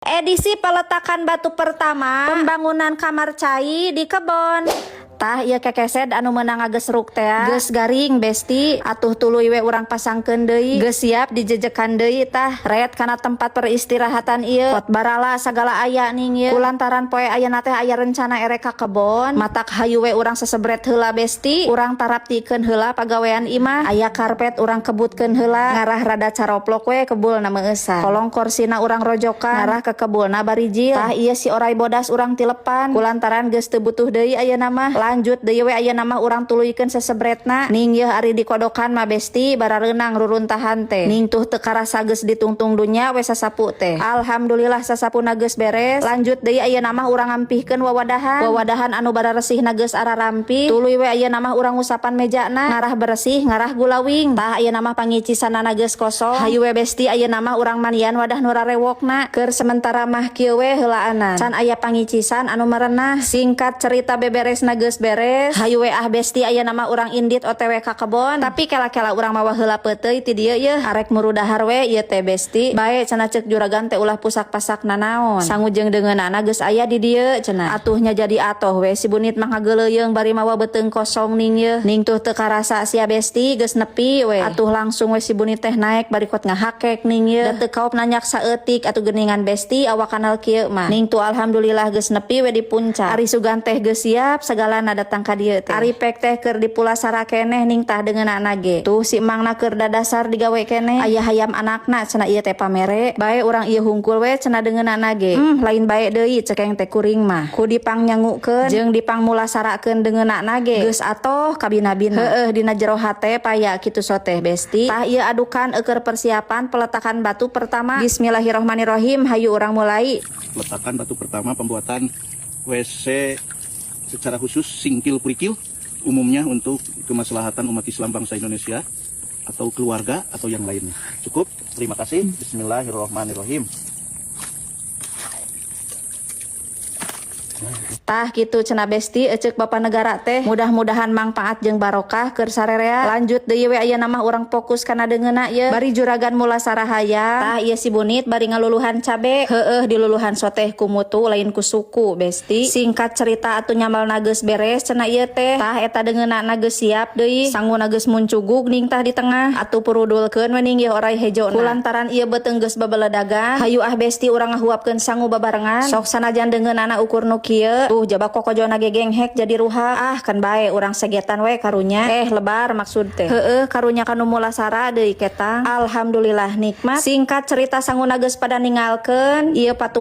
Edisi peletakan batu pertama pembangunan kamar cai di kebon. Tah, ieu kekesed anu meunang ngagesruk teh geus garing, Besti. Atuh tuluy we urang pasangkeun deui, geus siap dijejekan deui. Tah, red kana tempat peristirahatan ieu, pot barala sagala aya ning ieu. Kulantaran poe ayeuna teh aya rencana erek ka kebon, matak hayu we urang sesebret heula, Besti. Urang taraptikeun heula pagawean imah. Aya karpet, urang kebutkeun heula, ngarah rada caroplok we kebulna meueusan. Kolong korsina urang rojokan, ngarah ke kebulna barijil. Tah, ieu si orai bodas urang tilepan kulantaran geus teu butuh deui ayeuna mah. Lanjut deui we, ayeuna mah urang tuluykeun sesebretna ning yeuh. Ari dikodokan mah, Besti, barareunang ruruntahan teh ning. Tuh, teu karasa geus ditungtung dunya we sasapu teh. Alhamdulillah, sasapuna geus beres. Lanjut deui, ayeuna mah urang ngampihkeun wawadahan. Wawadahan anu bararesihna geus ararampi. Tuluy we ayeuna mah urang ngusapan mejana, ngarah beresih, ngarah gulawing. Tah, ayeuna mah pangicisanana geus kosong. Hayu we, Besti, ayeuna mah urang mandian wadah nu rarewokna. Keur sementara mah kieu we heulaanan, can aya pangicisan anu merenah. Singkat cerita, beberesna geus beres. Hayu we ah, Besti, ayeuna mah urang indit OTW ka kebon. Tapi kela-kela, urang mawa heula peuteuy ti dieu yeuh. Arek murudahar we ieu teh, Besti. Bae cenah, ceuk juragan teh ulah pusak-pasak nanaon, sangu jeung deungeunana geus aya di dieu cenah. Atuhnya jadi atoh we si Bunit mah ngageuleuyeng bari mawa beuteung kosong ning yeuh. Ning tuh, teu karasa sia, Besti, geus nepi we. Atuh langsung we si Bunit teh naek bari kot ngahakek ning yeuh. Da teu kaop nanyak saeutik atuh geuningan, Besti, awak kanal kieu mah. Ning tuh, alhamdulillah geus nepi we di puncak. Ari sugan teh geus siap sagalana datang ka dieu teh. Ari pek teh keur dipulasara keneh ning. Tah, deungeunana ge tuh si emangna keur dadasar digawe keneh. Aya hayam anakna cenah ieu teh, pamere bae urang ieu hungkul we cenah deungeunana ge. Lain bae deui, cekeng teh kuring mah ku dipangnyanggukeun jeung dipangmulasarakeun deungeunana ge geus atoh kabina-bina. Heueuh, dina jero hate paya kitu soteh, Besti. Tah, ieu adukan eueur persiapan peletakan batu pertama. Bismillahirrahmanirrahim, hayu urang mulai. Peletakan batu pertama pembuatan WC secara khusus singkil kerikil, umumnya untuk kemaslahatan umat Islam bangsa Indonesia atau keluarga atau yang lainnya. Cukup, terima kasih. Bismillahirrahmanirrahim. Tah, kitu cenah, Besti, eceuk Bapak Negara teh. Mudah-mudahan mangpaat jeung barokah keur sarerea. Lanjut deui we, ayeuna mah urang fokus kana deungeunna ye. Bari juragan mulasara hayam. Tah, ieu si Bunit bari ngaluluhan cabe. Heueuh, diluluhan soteh ku mutu, lain ku suku, Besti. Singkat cerita, atuh nyamelna geus beres cenah ieu teh. Tah, eta deungeunna geus siap deui. Sanguna geus muncugug ning tah di tengah. Atuh purudulkeun we ning ieu orai hejona. Kulantaran ieu beuteung geus babeledagan. Hayu ah, Besti, urang ngahuapkeun sangu babarengan. Sok sanajan deungeunana ukur nu kieu. Tuh, jaba kokojona ge genghek jadi ruhak. Ah, kan bae urang segetan we karunya. Eh, lebar maksud teh. Heueuh, karunya kanu mulasara deui ketang. Alhamdulillah, nikmat. Singkat cerita, sanguna geus pada ninggalkeun ieu patung.